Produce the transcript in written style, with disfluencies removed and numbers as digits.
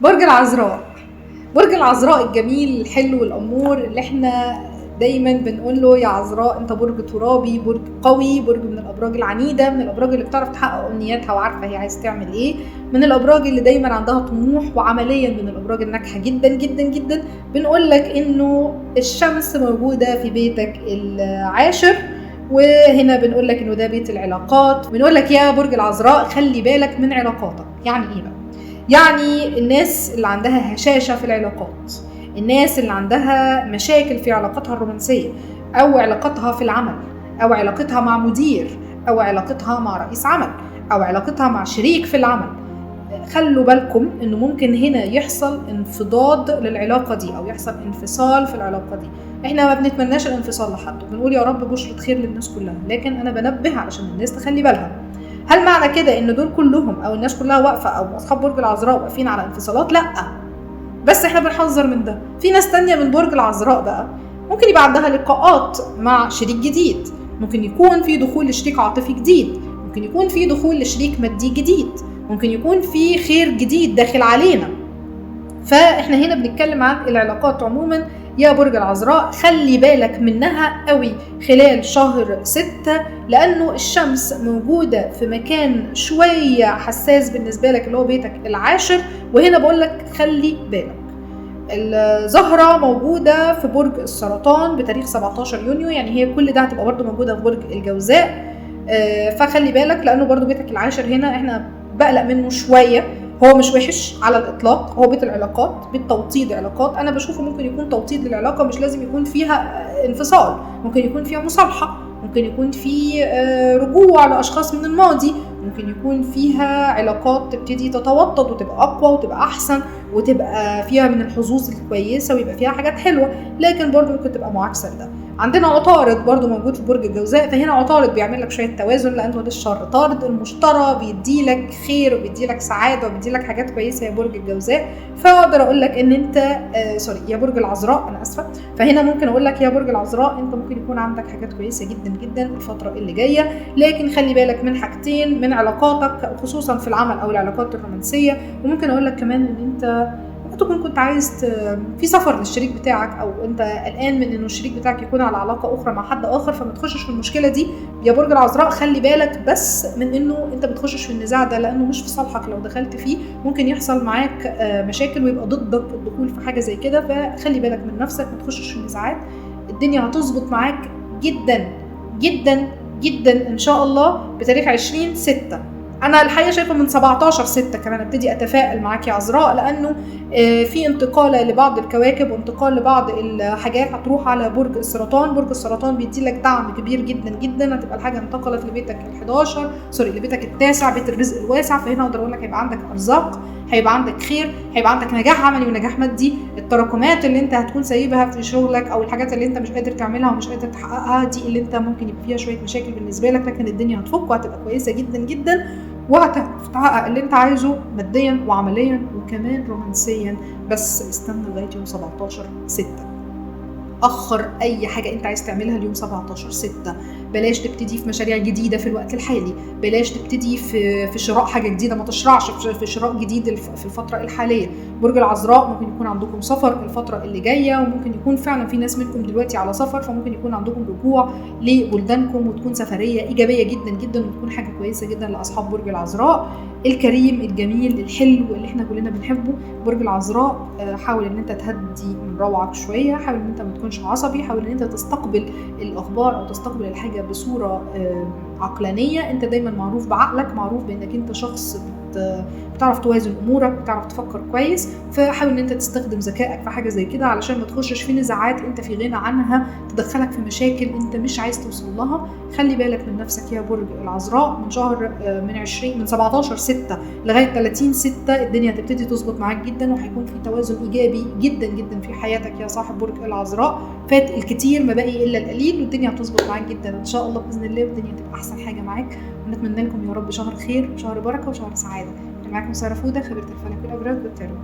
برج العذراء، برج العذراء الجميل الحلو الأمور اللي احنا دايما بنقول له يا عذراء انت برج ترابي، برج قوي، برج من الابراج العنيده، من الابراج اللي بتعرف تحقق امنياتها وعارفه هي عايزه تعمل ايه، من الابراج اللي دايما عندها طموح، وعمليا من الابراج الناجحة جدا جدا جدا. بنقول لك انه الشمس موجودة في بيتك العاشر، وهنا بنقول لك انه ده بيت العلاقات. بنقول لك يا برج العذراء خلي بالك من علاقاتك. يعني ايه بقى؟ يعني الناس اللي عندها هشاشة في العلاقات، الناس اللي عندها مشاكل في علاقاتها الرومانسية أو علاقتها في العمل أو علاقتها مع مدير أو علاقتها مع رئيس عمل أو علاقتها مع شريك في العمل، خلوا بالكم إنه ممكن هنا يحصل انفضاض للعلاقة دي أو يحصل انفصال في العلاقة دي. إحنا ما بنتمناش الانفصال لحد، بنقول يا رب بشرة خير للناس كلها، لكن أنا بنبه علشان الناس تخلي بالها. هل معنى كده إن دول كلهم أو الناس كلها واقفة أو أصحاب برج العذراء واقفين على انفصالات؟ لأ، بس احنا بنحذر من ده. في ناس تانية من برج العذراء بقى ممكن يبقى عندها لقاءات مع شريك جديد، ممكن يكون في دخول لشريك عاطفي جديد، ممكن يكون في دخول لشريك مادي جديد، ممكن يكون في خير جديد داخل علينا. فاحنا هنا بنتكلم عن العلاقات عموما يا برج العذراء، خلي بالك منها قوي خلال شهر 6، لأنه الشمس موجودة في مكان شوية حساس بالنسبة لك اللي هو بيتك العاشر، وهنا بقولك خلي بالك. الزهرة موجودة في برج السرطان بتاريخ 17 يونيو، يعني هي كل ده هتبقى برضو موجودة في برج الجوزاء، فخلي بالك لأنه برضو بيتك العاشر هنا احنا بقلق منه شوية. هو مش وحش على الإطلاق، هو بيت العلاقات، بيت توطيد علاقات. أنا بشوفه ممكن يكون توطيد للعلاقة، مش لازم يكون فيها انفصال، ممكن يكون فيها مصالحة، ممكن يكون في رجوع لأشخاص من الماضي، ممكن يكون فيها علاقات تبتدي تتوطد وتبقى أقوى وتبقى أحسن وتبقى فيها من الحظوظ الكويسة ويبقى فيها حاجات حلوة، لكن برضو ممكن تبقى معاكسة لده. عندنا عطارد برضو موجود في برج الجوزاء، فهنا عطارد بيعمل لك شوية توازن لأنه ده الشر طارد المشتري، بيدي لك خير وبيدي لك سعادة وبيدي لك حاجات كويسة يا برج الجوزاء. فأقدر أقول لك إن أنت sorry يا برج العذراء، أنا آسفة. فهنا ممكن أقول لك يا برج العذراء أنت ممكن يكون عندك حاجات كويسة جدا جدا الفترة اللي جاية، لكن خلي بالك من حاجتين، من علاقاتك خصوصا في العمل أو العلاقات الرومانسية، وممكن أقول لك كمان إن أنت ممكن تكون كنت عايز في سفر للشريك بتاعك، او انت قلقان من انه الشريك بتاعك يكون على علاقة اخرى مع حد اخر، فما تخشش في المشكلة دي يا برج العذراء. خلي بالك بس من انه انت ما تخشش في النزاع ده لانه مش في صالحك، لو دخلت فيه ممكن يحصل معاك مشاكل ويبقى ضدك الدخول في حاجة زي كده. فخلي بالك من نفسك، ما تخشش في النزاعات، الدنيا هتظبط معاك جدا جدا جدا ان شاء الله بتاريخ 20/6. انا الحقيقة شايفه من 17/6 كمان ابتدي اتفائل معاك يا عذراء، لانه في انتقاله لبعض الكواكب وانتقال لبعض الحاجات هتروح على برج السرطان. برج السرطان بيدي لك دعم كبير جدا جدا، هتبقى الحاجة انتقلت لبيتك ال11 sorry لبيتك التاسع، بيت الرزق الواسع. فهنا اقدر اقول لك هيبقى عندك ارزاق، هيبقى عندك خير، هيبقى عندك نجاح عملي ونجاح مادي. التراكمات اللي انت هتكون سايبها في شغلك او الحاجات اللي انت مش قادر تعملها ومش قادر تحققها دي اللي انت ممكن يبقى فيها شوية مشاكل بالنسبة لك، لكن الدنيا هتفك وهتبقى كويسة جدا جدا، وهتحقق اللي انت عايزه ماديا وعمليا وكمان رومانسيا. بس استنى لغاية يوم 17/6، اخر اي حاجة انت عايز تعملها اليوم 17/6. بلاش تبتدي في مشاريع جديدة في الوقت الحالي، بلاش تبتدي في شراء حاجة جديدة، ما تشرعش في شراء جديد في الفترة الحالية. برج العذراء ممكن يكون عندكم سفر الفترة اللي جاية، وممكن يكون فعلا في ناس منكم دلوقتي على سفر، فممكن يكون عندكم رجوع لبلدانكم وتكون سفرية ايجابية جدا جدا وتكون حاجة كويسة جدا لاصحاب برج العذراء الكريم الجميل الحلو اللي احنا كلنا بنحبه. برج العذراء حاول ان انت تهدي من روعك شوية، حاول ان انت ما تكونش عصبي، حاول ان انت تستقبل الاخبار او تستقبل الحاجة بصورة عقلانية. انت دايما معروف بعقلك، معروف بانك انت شخص بتعرف توازن امورك، بتعرف تفكر كويس، فحاول ان انت تستخدم ذكائك في حاجة زي كده علشان ما تخشش في نزاعات انت في غنى عنها تدخلك في مشاكل انت مش عايز توصل لها. خلي بالك من نفسك يا برج العذراء. من شهر من 17/6 لغاية 30/6 الدنيا هتبتدي تظبط معاك جدا، وهيكون في توازن ايجابي جدا جدا في حياتك يا صاحب برج العذراء. فات الكتير ما باقي الا القليل، والدنيا هتظبط معاك جدا ان شاء الله باذن الله، والدنيا هتبقى احسن حاجة معاك. ونتمنى لكم يا رب شهر خير وشهر بركة وشهر سعادة. معاكم ساره فوده، خبيرة الفلك والابراج والتارو.